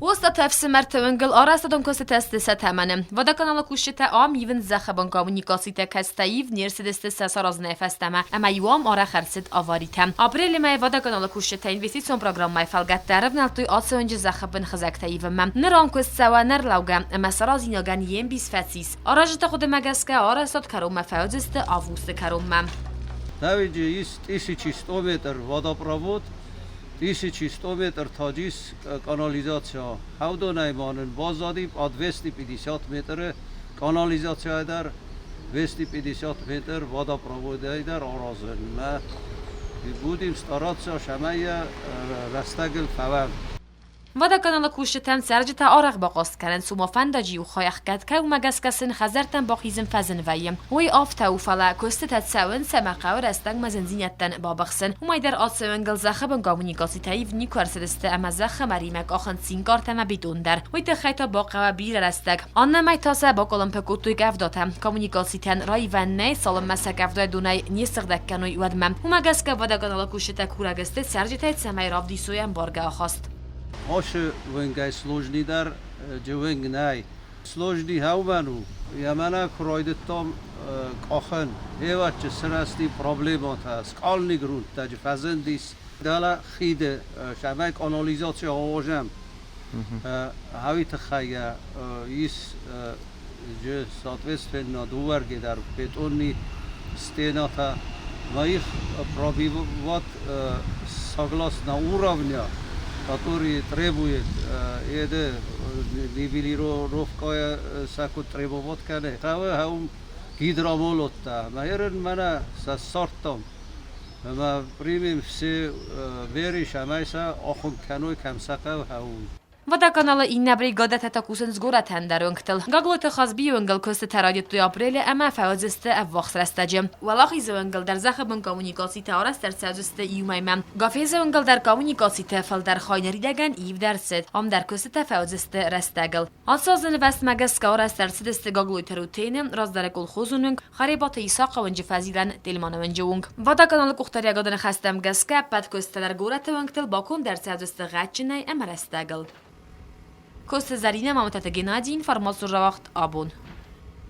Остъаты ӕфсымӕрты уынгыл арӕзтадон куыстытӕ сты сӕ тӕмӕны. Водоканалы кусджытӕ ам ивынц зӕххыбын коммуникацитӕ, кӕцытӕ ивд не рцыдысты сӕ саразынӕй фӕстӕмӕ, ӕмӕ-иу ам арӕх ӕрцыд аваритӕ. Апрелы мӕйы Водоканалы кусджытӕ инвестицион программӕйы фӕлгӕтты ӕрӕвнӕлдтой ацы уынджы зӕххыбын хызӕгтӕ ивынмӕ. Ныр ам куыст цӕуы ӕнӕрлӕугӕ, ӕмӕ саразинагӕн йе мбис фӕцис. Аразджыты хъуыдымӕ гӕсгӕ арӕзтад кӕронмӕ фӕуыдзысты августы кӕронмӕ. Давиджы ис 1100 метр водопровод, 1100 метр таджис канализация. Хӕвдонӕй ма нын баззади по 250 метры канализацияйӕ дӕр, 250 метр водопроводӕй дӕр аразынмӕ. Будем стараться, цӕмӕй йӕ рӕстӕгыл фӕуӕм. Водоканалы кусджытӕн цӕрджытӕ арӕх бахъаст кӕнынц, ома фӕндаджы иу хай ӕхгӕд кӕй, уымӕ гӕсгӕ сын хӕдзӕрттӕм бахизын фӕзын вӕййы. Уый афтӕ у, фӕлӕ куыстытӕ цӕуынц ӕмӕ хъӕуы рӕстӕгмӕ зындзинӕдтӕн бабыхсын. Уымӕй дӕр ацы уынгыл зӕххы бын коммуникацитӕ ивд никуы ӕрцыдысты ӕмӕ зӕххы мӕримӕ къахынц цинкартӕ ӕмӕ бетон дӕр. Уый тыххӕй та бахъӕуа бирӕ рӕстӕг. Аннӕмӕй та сӕ бакъуылымпы кодтой къӕвдатӕ. Коммуникацитӕн раивӕн нӕй, цалынмӕ сӕ къӕвдайы донӕй не сыгъдӕг кӕной, уӕдмӕ. Уымӕ гӕсгӕ водоканалы кусджытӕ курӕг сты цӕрджытӕй, цӕмӕй равдисой ӕмбаргӕ ахаст. Ашы уынгӕй сложныйдӕр уынг нӕй. Сложный хӕумӕн у. Йӕмӕнӕ куы райдыдтам къахын, ӕвӕччы сырӕзти проблемӕтӕ, скъални грунттӕджы фӕзындис. Дӕлӕ хиды сӕмӕй канализаци аразӕм. Хӕуи тыххӕй ис соответственно дыууӕрге дӕр бетонный стенатӕ. Но их пробивать согласно уровня, который требует еды нивелировкӕ сӕ куыд требовать кӕны. Хъӕуы хӕум гидромолоттӕ. Мӕ мӕнӕ сӕ ссардтам. Ӕмӕ примем все меры, цӕмӕй сӕ ахуыр кӕной, кӕм сӕ хъӕуы, хӕуын. Водоканалы иннӕ бригадӕтӕ та кусынц горӕты ӕндӕр уынгтыл. Гаглойты Хазбийы уынгыл куыстытӕ райдыдтой апрелы ӕмӕ фӕуыдзысты ӕввахс рӕстӕджы. Уӕлахизы уынгыл дӕр зӕххы бын коммуникацитӕ арӕзт ӕрцӕудзысты иу мӕймӕ. Гафезы уынгыл дӕр коммуникацитӕ фылдӕр хай ныридӕгӕн ивд ӕрцыд. Ам дӕр куыстытӕ фӕуыдзысты рӕстӕгыл. Ацы азы нывӕзтмӕ гӕсгӕ арӕзт ӕрцыдысты Гаглойты Рутены, раздӕры колхозон уынг, Харебаты Исахъы уынджы фӕзилӕн Тельманы уынджы онг. Водоканалы къухдариӕгады ныхӕстӕм гӕсгӕ ӕппӕт куыстытӕ дӕр горӕты уӕнгтыл баконд ӕрцӕудзысты гъӕдджынӕй ӕмӕ рӕстӕгыл. Косы Зӕринӕ, Мамытаты Геннадий, информацион рауагъд абон.